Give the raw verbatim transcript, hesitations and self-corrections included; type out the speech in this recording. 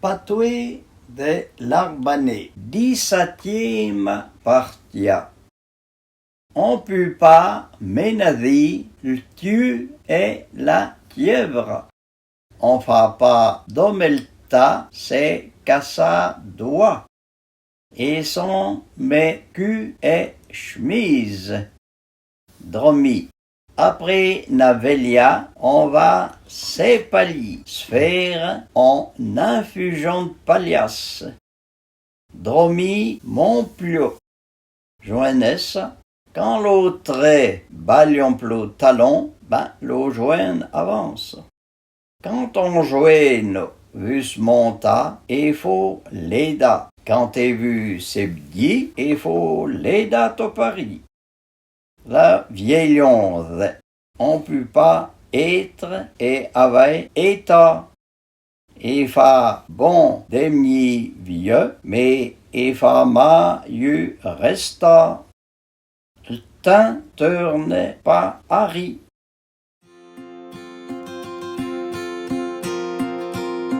Patwé dè l'Arbané. Dissatiéma partia. On pu pâ ménadî l'tyù è la tyèvra. On fâ pâ dâ mé l'tâ sè kassâ dwa. É son mé ku è chmize. Dromi. Apré na vèlya, on va s'épalyi, s'fére on infujon d'palyasse. Dromi mon plyò. Jwin-nèssa. Kan lô trè balyon plo talon, bin lô jwin avanse. Kan on jwéno vu s'montâ, é fô l'édâ. Kan é vu s'ébdyi, é fô l'édâ to paryi. La vyèlyonzè. On pu pâ étre è avai étâ. É fâ bon dè myi vyeu, mé é fâ mâ yù rèstâ. L'tin teurne pâ ari.